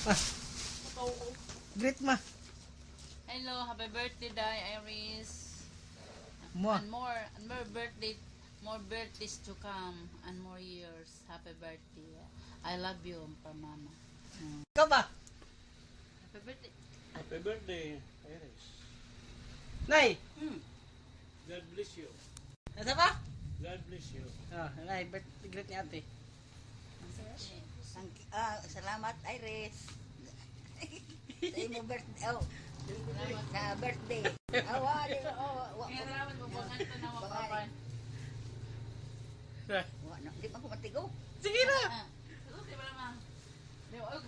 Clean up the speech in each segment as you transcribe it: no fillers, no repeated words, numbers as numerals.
Ah. Greet ma. Hello, happy birthday, Day Iris. Mo. And more birthday, more birthdays to come, and more years. Happy birthday. I love you, pa mama. Ikaw ba? Happy birthday. Happy birthday, Iris. Nay. God bless you. Nasa pa? God bless you. Ah, nay, birthday greet ni ate. Ang, salamat, Iris. Sa imo birthday. Oh, sa birthday. Oh, wa, di, oh, wa, Kaya salamat mo buwan to na mapapan. wa, na, di pa ko matigo. Sige na. Ah. Di ba naman? Di ba?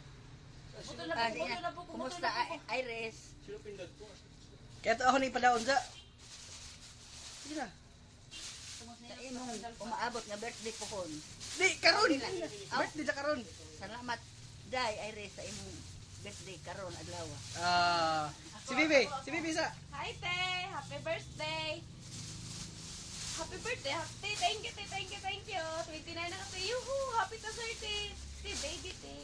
Buto na Ah, po, di buto na. na po, buto Kumusta, na po. Iris? Sino pindad ko? Kaya to ako na ipadaon sa. Sige na. Sa imong umaabot nga birthday pohon. Di, karon. Birthday sa karon. Salamat, Day Iris, sa imong birthday karon adlaw. Ah, si Bibi, si Bibi sa. Hi, te! Happy birthday! Happy birthday! Happy, thank you, te! Thank you, thank you! 29 na kasi. Yuhu! Happy to 30! Te, baby, te!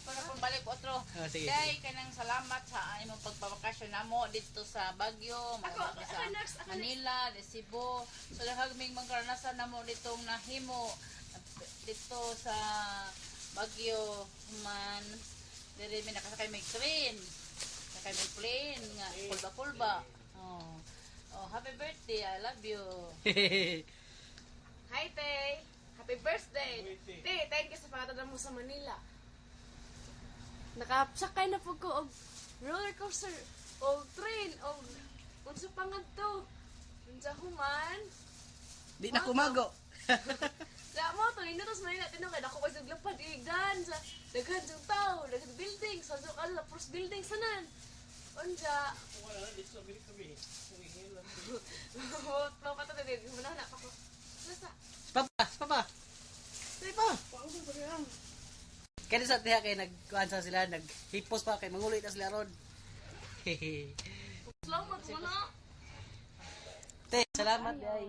Para pong balik otro. Ah, sige. Day, kanang salamat sa imong pagpabakasyon namo dito sa Baguio, Ako, mga sa ako next, ako next. Manila, de Cebu. So daghang mig mga karanasan namo ditong nahimo dito sa Baguio man diri mi nakasakay mig train. Sakay mig plane nga kulba-kulba. Oh. Oh, happy birthday. I love you. Hi, te! Happy birthday! Birthday. Te, thank you sa pangatala mo sa Manila. Nakasakay na po ko og roller coaster, og train, og unsa pa nga to? Unsa human? Di na kumago. Sa mo to nindot sa Manila tinuod kay dako kay lapad igdan sa daghan sa tao, daghan building, sa so kala first building sanan. Unsa Wala na, dito sa Amerika kami. Nangihilan. mo ka to dito na pa ko. Nasa Si Papa, si Papa. Sige pa. Kaya sa tiha kay nagkuan sa sila, naghipos pa kay mangulit na sila ron. Salamat mo na. Te, salamat ay.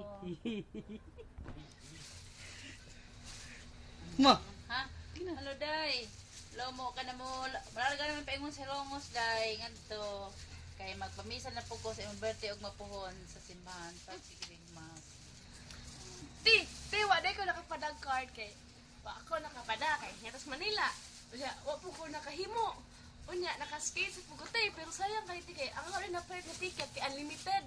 Ma, Ha? Hello, Day. Lomo ka na mo. Malalaga naman paingon sa Longos, Day. Ngadto. Kay magpamisa na po ko sa imong birthday ug mapuhon sa simbahan sa Sigring Mass. Ti, ti wa day ko nakapadag card kay wa ako nakapada kay sa Manila. Unya wa po ko nakahimo. Unya naka-skate sa Pugutay pero sayang kay ti kay ang ako na na ticket kay unlimited.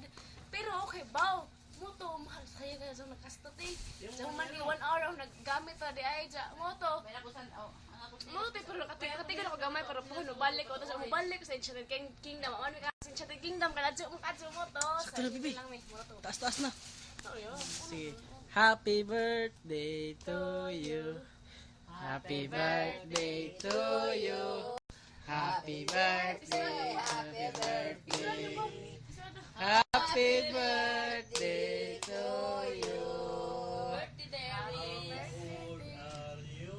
Pero okay baw mo to mahal sayang kay sa nakasto ti. Sa man ni 1 hour ako naggamit ra di ay ja mo to. May nakusan, oh, ang ako Mo to pero nakatiga ako gamay pero po no balik ko tapos mo balik ko sa Enchanted Kingdom. Ano ka sa Enchanted Kingdom kada mo kadto mo to. Sakto na, bibi. Lang mi mo to. Taas taas na. Oh, yun. Sige. Happy birthday to you. Happy birthday to you. Happy birthday, happy birthday. Happy birthday to you. Birthday, Day, Aris. Old are you?